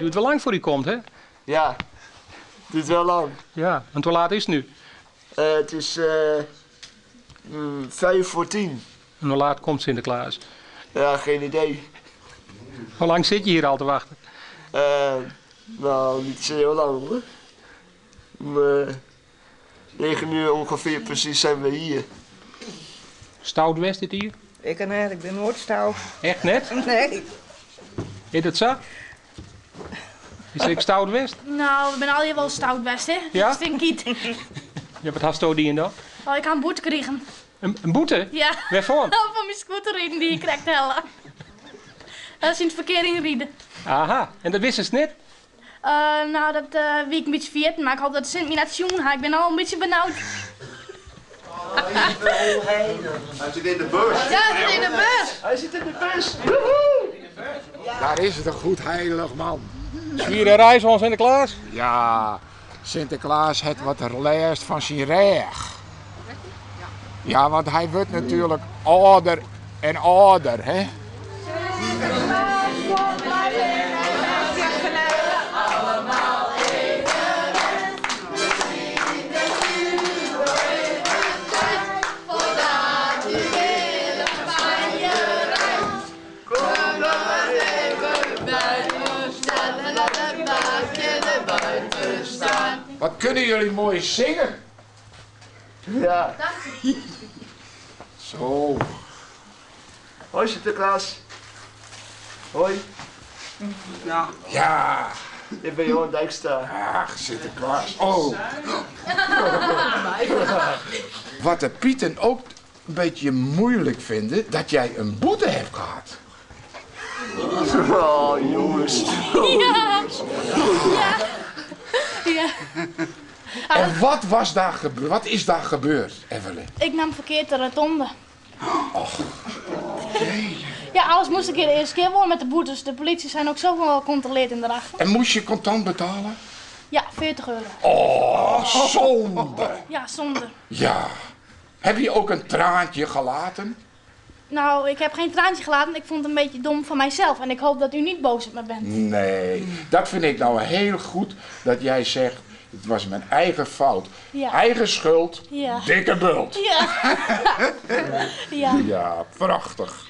Duurt wel lang voor u komt, hè? Ja, duurt wel lang. Ja, want hoe laat is het nu? Het is 9:55. En hoe laat komt Sinterklaas? Ja, geen idee. Hoe lang zit je hier al te wachten? Nou, niet zo heel lang hoor. Om 9 uur ongeveer precies zijn we hier. Stout West dit hier? Ik kan eigenlijk, ik ben nooit stout. Echt net? Nee. Is dat zo? Is ik stout West? Nou, we zijn al hier wel stout best, hè? Ja? Stinkiet. Ja, wat had je die en dan? Oh, ik kan een boete krijgen. Een boete? Ja. Waarvoor? Van mijn scooter rijden die ik krijg hellen. Dat is in het verkeer inrijden. Aha, en dat wisten ze net? Nou, dat wie ik een beetje vergeten, maar ik hoop dat Sint me net zien. Ik ben al een beetje benauwd. Hij zit in de bus. Ja, hij zit in de bus. Hij zit in de bus. Woehoe! Daar is het een goed heilig man. Zwier en reis van Sinterklaas? Ja, Sinterklaas het wat er last van zijn reg. Ja, want hij wordt natuurlijk ouder en ouder, hè? Wat kunnen jullie mooi zingen? Ja. Zo. Hoi Sinterklaas. Hoi. Ja. Ja. Ik ben Johan Dijkstra. Ach, Sinterklaas. Oh. Wat de Pieten ook een beetje moeilijk vinden, dat jij een boete hebt gehad. Oh, jongens. Ja. Ja. Ja. En wat was daar gebeurd? Wat is daar gebeurd, Evelyn? Ik nam verkeerd de rotonde. Ja, alles moest een keer de eerste keer worden met de boetes. De politie zijn ook zoveel gecontroleerd in de dag. En moest je contant betalen? Ja, 40 euro. Oh, zonde. Ja, zonde. Ja. Heb je ook een traantje gelaten? Nou, ik heb geen traantje gelaten. Ik vond het een beetje dom van mijzelf. En ik hoop dat u niet boos op me bent. Nee, dat vind ik nou heel goed dat jij zegt, het was mijn eigen fout. Ja. Eigen schuld, Ja. dikke bult. Ja. Ja. Ja, prachtig.